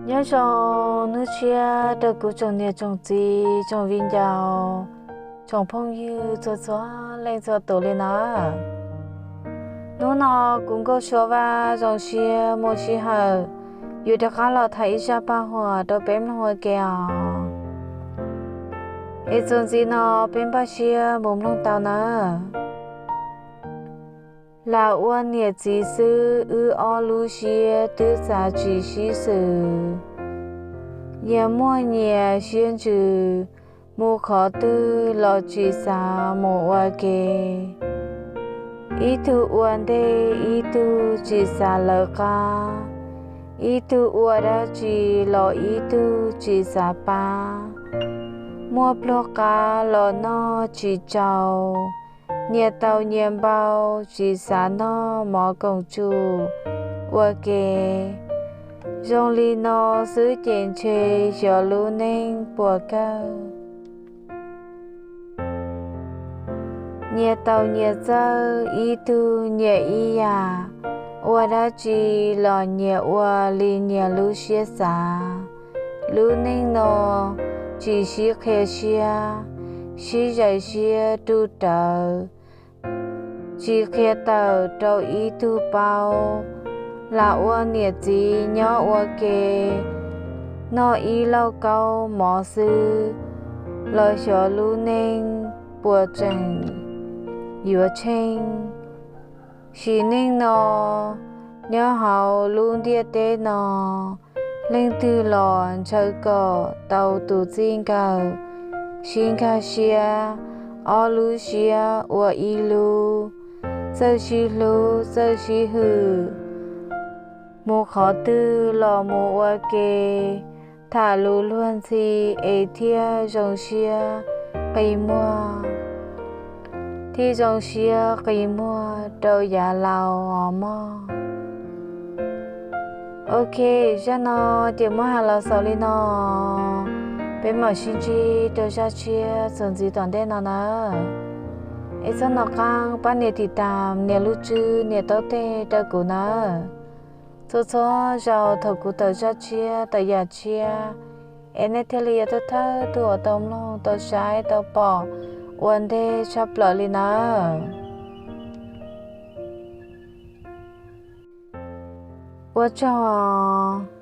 Nyob zoo hnub tshiab rau kuv tsoom niam tsoom txiv tsoom viv ncaus, tsoom phooj ywg txhua txhua leej txhua tus li na. Hnub no kuv Nkauj Suav Vaj zoo siab muaj sij hawm yuav rov qab los tham ib zaj paj huam rau peb mloog ua ke os. Es txuas ntxiv no peb npaj siab mus mloog tau nawb. Lam ua niam txiv xwb wb ob lub siab twb xav tsis sib xws. Nyias muaj nyias siab ntsws, mus qhov twg los tsis xav mus ua ke. Ib tug ua ntej ib tug tsis xav lawv qab, ib tug ua dab tsi los ib tug tsis xav pab. Muaj pluag qab los noj tsis tsau, nyias taus nyias npau tsis xav noj mov koom tsum ua ke. Zoo li no xwb ces ntshe xyov lub neej puas kawg. Nyias taus nyias txawj, ib tug nyiam ib yam, ua dab tsi los nyias ua li nyias lub siab xav. Lub neej no tsis sib qhia siab, sib zais siab ruj rawv, tsis qhia tawm rau ib tug paub. Lam ua niam txiv nyob ua ke, noj ib lauj kaub mov xwb, los xyov lub neej puas tseem yuav tsheej. Sim neej no, nyob hauv lub ntiaj teb no, leej twg los ntshaw kom tau tus txij nkawm, sib nkag siab, ob lub siab ua ib lub, txawj sib hlub txawj sib hwm, mus qhov twg los mus ua ke, tham lus luag ntxhi es thiaj zoo siab qi muag, thiaj zoo siab qi muag rau yav laus os mog. Ok, zaj no ces muab hais los xaus li no. Peb mam sib ntsib rau zaj tshiab txuas ntxiv tom ntej no nawb. Es txhob nco qab pab nias tiv tam, nias lub tswb, nias taub teg rau kuv nawb. Txhua txhua zaus thaum kuv tawm zaj tshiab tawm yam tshiab, es nej thiaj li yuav thawj thawj tug uas tau mloog tau saib tau pom ua ntej tshaj plaws li nawb. Ua tsaug.